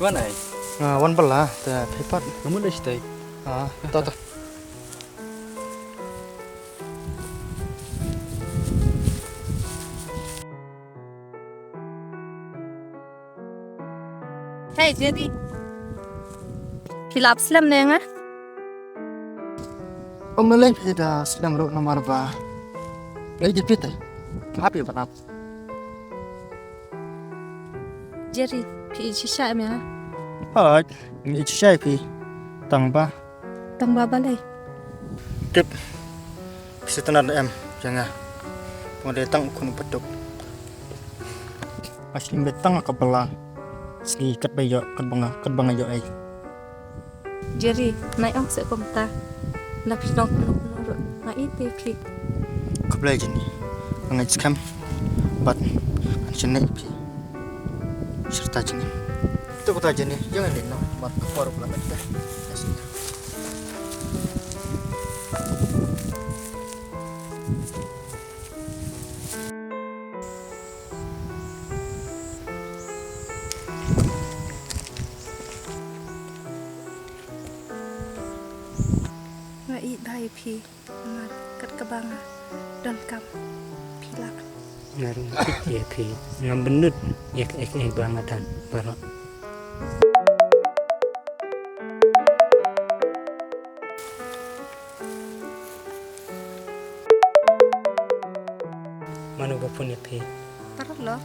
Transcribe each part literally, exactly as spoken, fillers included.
Wan ai. Ah, wan bala, te phi pat. Nga mut da shi tai. Ah, to to. Hey, Jerry. Phi la ap slem ne nga? Ym lei phi da slem ruh namar ba. Lei jipit ai. Happy ba ap. Jerry, phi ïeit shisha em ïa nga? Hooid, ngi ïeit shisha ïa phi. Tang ba. Tang ba balei? Tip. Phi sngewtynnat em ïa nga. Nga dei tang u khun u patuk. Nga shu leit tang ha ka bala. Sngi katba ïoh, katba nga, katba nga ïoh ei. Jerry, nai ong seh kumta. Lada phi long kumno kumno ruh nga ïeit ïa phi. Khublei Jenny. Nga ngeit skhem bad ngan shaniah ïa phi. Shirta Jenny. To kata Jenny, ïa nga leit noh bad ka por ba la met te. Nga ïeit bha ïa phi, namar kat kaba nga donkam phi lah. Nga ruh nga ïeit ïa phi, ngam bynnud ïa kaei kaei ba nga don baroh. Mano ba phone ïa phi? Paralok.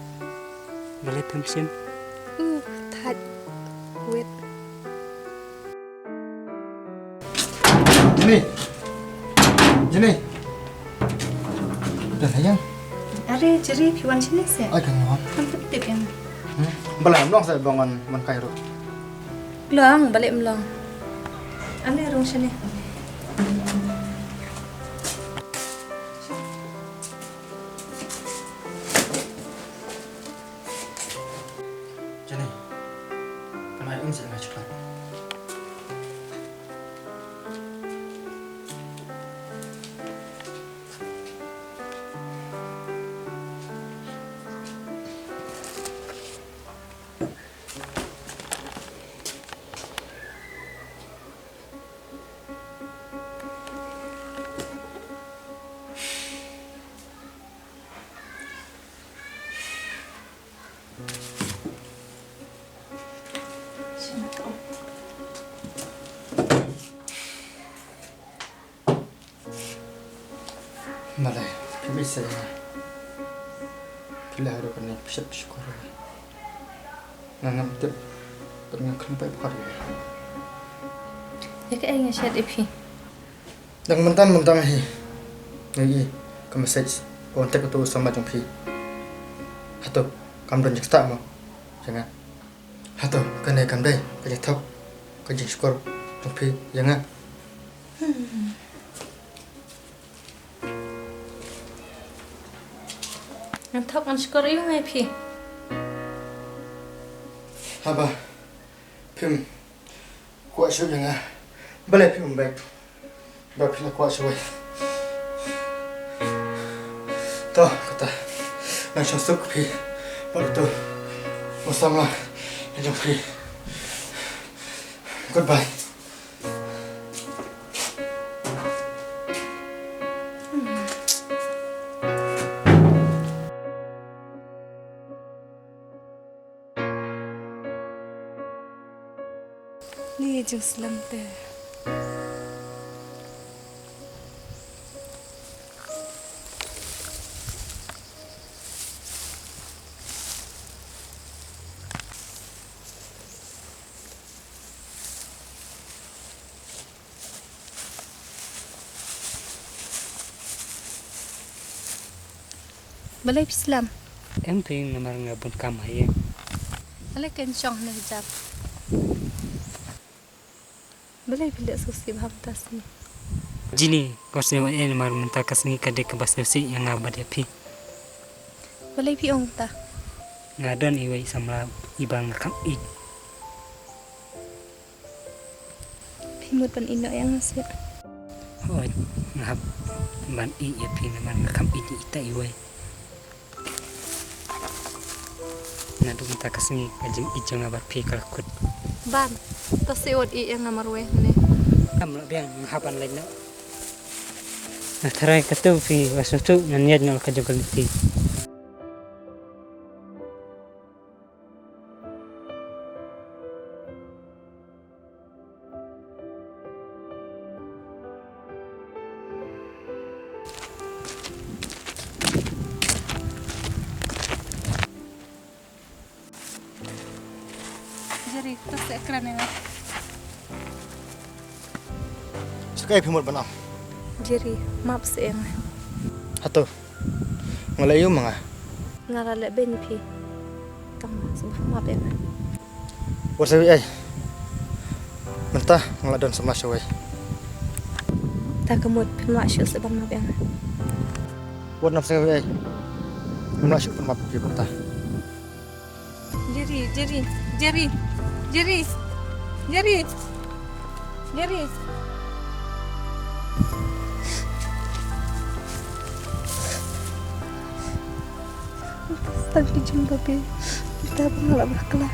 Balei phim shim? Uh, thait. Wait. Jenny. Jenny. Dah sayang. Are, Jerry, phi wan shane seh? Ai, kan wan. Kan tip tip ïa nga. Hmm? Balei ym long seh ba ngan wan kai ruh. Long, balei ym long? Ale rung shane. Jenny, kan ai um seh nga chocolate. Balei, phi bit seh ïa nga. Phi la ruh kane phi shet phi shukor ïa nga. Nga ngam tip bad nga khlem peit pyrkhat ïa nga. Ïa kaei nga shet ïa phi? Dang mynta mynta hi. Nga ïohi ka message ba wan tip kato u samla jong phi. Hato kam don jingstad mo ïa nga? Hato kane kam dei ka jingthok ka jingshukor jong phi ïa nga? Hmm. Ngan thok ngan shukor ïa nga ïa phi. Haba phim kwah shuh ïa nga, balei phim beit ba phi la kwah shuh wei? To kata, ngan shong suk phi bad uto u samla jong phi. Goodbye. Ni jingslem te. Balei phi slem? Em phi, namar nga bun kam ha ïing. Balei ken shong ne hajar? Balei phi leh sngewsih bha mynta sngi? Jini, ko sngewsih namar mynta ka sngi ka dei kaba sngewsih ïa nga bad ïa phi. Balei phi ong ta? Nga don iwei i samla iba nga kham ïeit. Phi mut ban ïehnoh ïa nga seh? Hooid, nga hap ban ïeit ïa phi namar nga kham ïeit ïa ita iwei. Naduh mynta ka sngi ka jingïeit jong nga bad phi ka la kut. Ban, to sa wat ïeit ïa nga marwei ne. Ngam lah biang, nga hap ban leit noh. Nga tharai katto phi ba sngewthuh ngan ïaid noh la ka jong ka lynti. Jerry, to sa kren ïa nga. Sa kaei phi mut ban ong? Jerry, map seh ïa nga. Hato nga la ïoh ma nga? Nga la leh beiñ ïa phi. Tang ba sngewbha map ïa nga. Wat sa wei ei. Mynta nga la don samla shawei. Ta ka mut phim lah shuh seh ban map ïa nga. Wat nang sa wei ei. Ngam lah shuh ban map ïa phi mynta. Jerry, Jerry, Jerry, Jerry, Jerry, Jerry. Tang ki jingbabe, kita ba nga la bakla.